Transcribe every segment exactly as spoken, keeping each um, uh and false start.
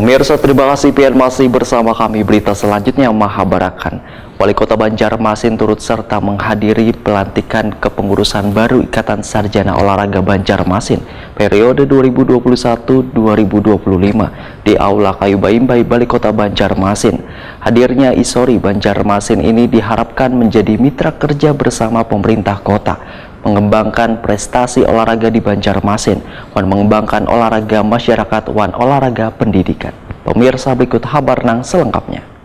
Pemirsa, terima kasih pian masih bersama kami. Berita selanjutnya, Mahabarakan. Wali Kota Banjarmasin turut serta menghadiri pelantikan kepengurusan baru Ikatan Sarjana Olahraga Banjarmasin periode dua ribu dua puluh satu dua ribu dua puluh lima di Aula Kayu Baimbai, Balai Kota Banjarmasin. Hadirnya Isori Banjarmasin ini diharapkan menjadi mitra kerja bersama pemerintah kota, mengembangkan prestasi olahraga di Banjarmasin, wan mengembangkan olahraga masyarakat wan olahraga pendidikan. Pemirsa, berikut habar nang selengkapnya.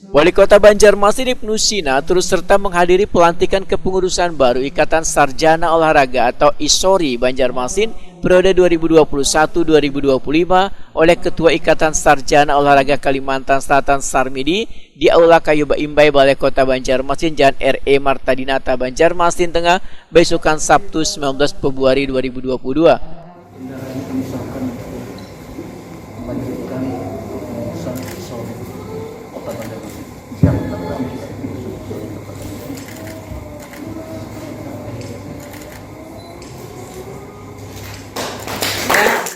Wali Kota Banjarmasin Ibnu Sina turut serta menghadiri pelantikan kepengurusan baru Ikatan Sarjana Olahraga atau Isori Banjarmasin periode dua ribu dua puluh satu dua ribu dua puluh lima oleh Ketua Ikatan Sarjana Olahraga Kalimantan Selatan Sarmidi di Aula Kayu Baimbai, Balai Kota Banjarmasin, Jalan R E Marta Dinata, Banjarmasin Tengah, baisukan Sabtu sembilan belas Februari dua ribu dua puluh dua. Indah ini mengisahkan untuk melanjutkan kepengurusan Isori Kota Banjarmasin. Siap.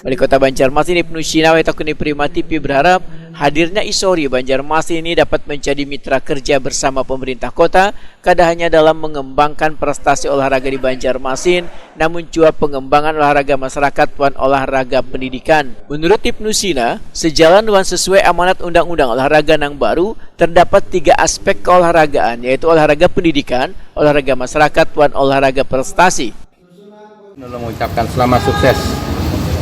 Wali Kota Banjarmasin Ibnu Sina Wetakuni Prima T V berharap hadirnya Isori Banjarmasin ini dapat menjadi mitra kerja bersama pemerintah kota, kada hanya dalam mengembangkan prestasi olahraga di Banjarmasin, namun jua pengembangan olahraga masyarakat wan olahraga pendidikan. Menurut Ibnu Sina, sejalan wan sesuai amanat undang-undang olahraga nang baru, terdapat tiga aspek keolahragaan, yaitu olahraga pendidikan, olahraga masyarakat, wan olahraga prestasi. Mengucapkan selamat sukses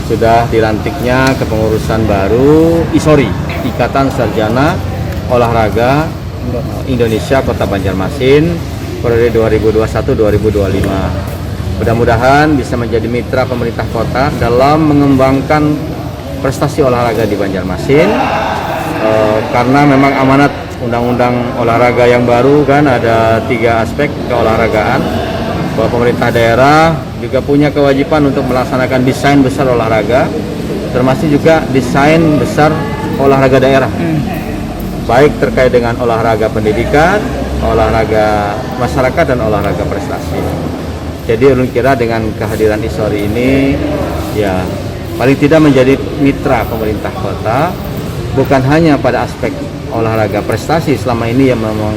sudah dilantiknya kepengurusan baru Isori, Ikatan Sarjana Olahraga Indonesia Kota Banjarmasin periode dua ribu dua puluh satu dua ribu dua puluh lima. Mudah-mudahan bisa menjadi mitra pemerintah kota dalam mengembangkan prestasi olahraga di Banjarmasin. Eh, karena memang amanat undang-undang olahraga yang baru kan ada tiga aspek keolahragaan, bahwa pemerintah daerah juga punya kewajiban untuk melaksanakan desain besar olahraga, termasuk juga desain besar olahraga daerah, baik terkait dengan olahraga pendidikan, olahraga masyarakat, dan olahraga prestasi. Jadi ulun kira dengan kehadiran Isori ini, ya, paling tidak menjadi mitra pemerintah kota, bukan hanya pada aspek olahraga prestasi selama ini yang memang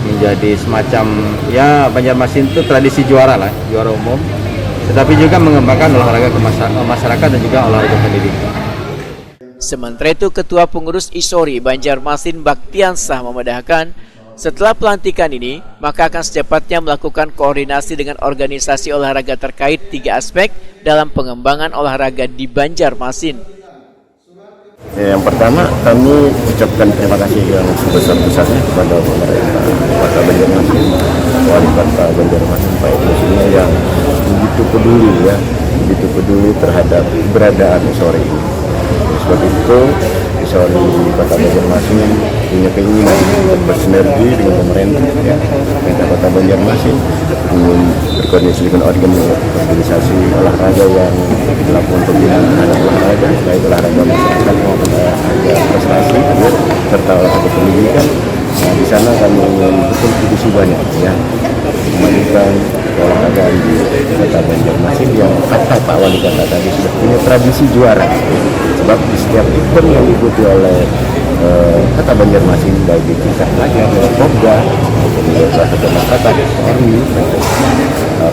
menjadi semacam, ya, Banjarmasin itu tradisi juara lah, juara umum, tetapi juga mengembangkan olahraga ke masa- masyarakat dan juga olahraga pendidikan. Sementara itu, Ketua Pengurus Isori Banjarmasin Baktiansah memadahkan, setelah pelantikan ini, maka akan secepatnya melakukan koordinasi dengan organisasi olahraga terkait tiga aspek dalam pengembangan olahraga di Banjarmasin. Ya, yang pertama, kami ucapkan terima kasih yang sebesar-besarnya kepada pemerintah Kota Banjarmasin, Wali Kota Banjarmasin, Pak Ibnu Sina, yang begitu peduli, ya, begitu peduli terhadap keberadaan Isori ini. Sebab itu, Isori Kota Banjarmasin punya keinginan untuk bersinergi dengan pemerintah, ya, pemerintah Kota Banjarmasin, ingin berkoordinasi dengan organ- organisasi olahraga yang melakukan pembinaan terhadap olahraga, baik olahraga masyarakat maupun olahraga prestasi, ya, serta olahraga pendidikan. Nah, di sana kami ingin berkontribusi banyak, ya, memajukan keolahragaan di Kota Banjarmasin yang kata Pak Wali Kota tadi sudah punya tradisi juara. Sebab di setiap event yang diikuti oleh, eh, Kota Banjarmasin, baik di tingkat raja, Porda, maupun di tingkat kecamatan, R W, eh,